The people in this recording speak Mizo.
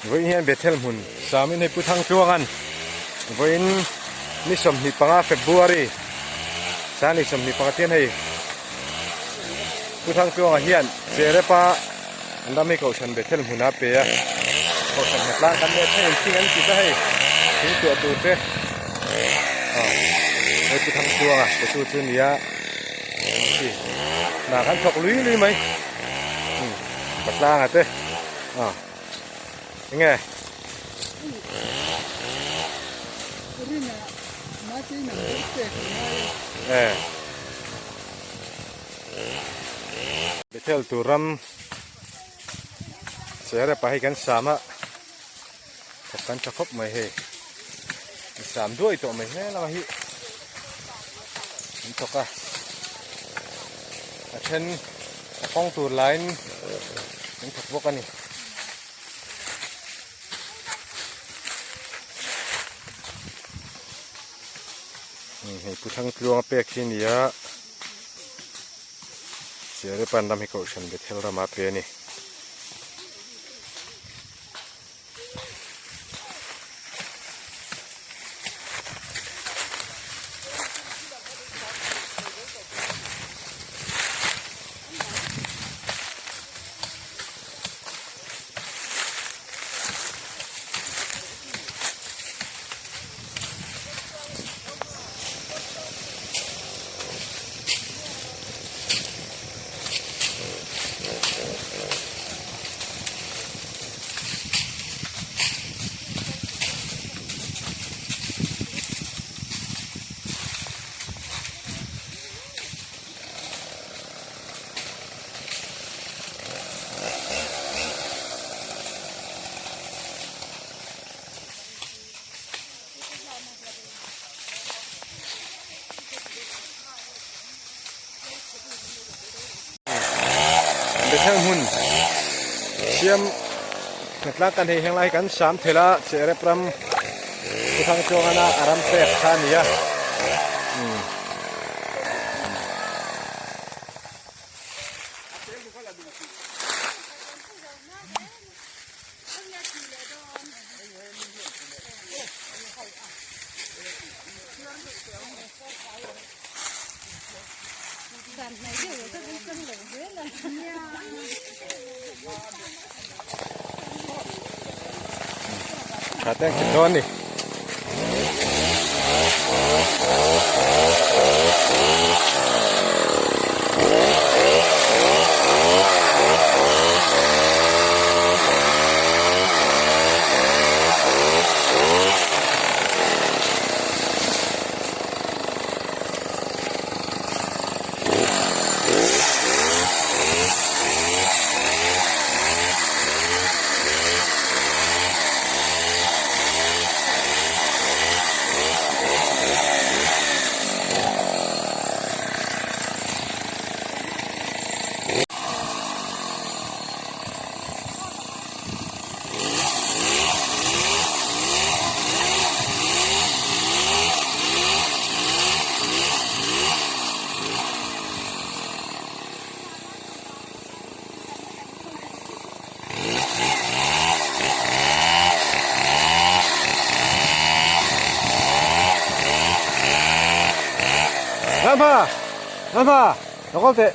Vawiin hian Bethel hmun Samin hei Pu Thangtluanga'n vawiin ni 25 February Sani 25 hian hei Pu Thangtluanga hian Cherepa an ram hi Kohhran Bethel hmun a pe a, Kohhran hnatlang kan leh thleng in thing an ti ta hei thing tuah tur te aw hei Pu Thangtluanga pe tu chu nia chi hna kan thawk lui lui mai umm Patlanga te aw enge e Bethel tur ram Cherepa hi kan sam a thawk kan tha khawp mai hei sam duai tawh mai hle lama hi an thawk a a then a kawng tur laiin an thawk bawk a ni. Hei Pu Thangtluanga pek hi a ni a. Siarepan ram hi Kohhran Bethel rama pe a ni. Bethel hmun siam hnatlang kan hei heng lai kan sam thel a Cherep ram Thuthang chuangana a ram pek kha a ni a. Tha te ang dawn ni. Lampa! Lampa! Lo kal teh!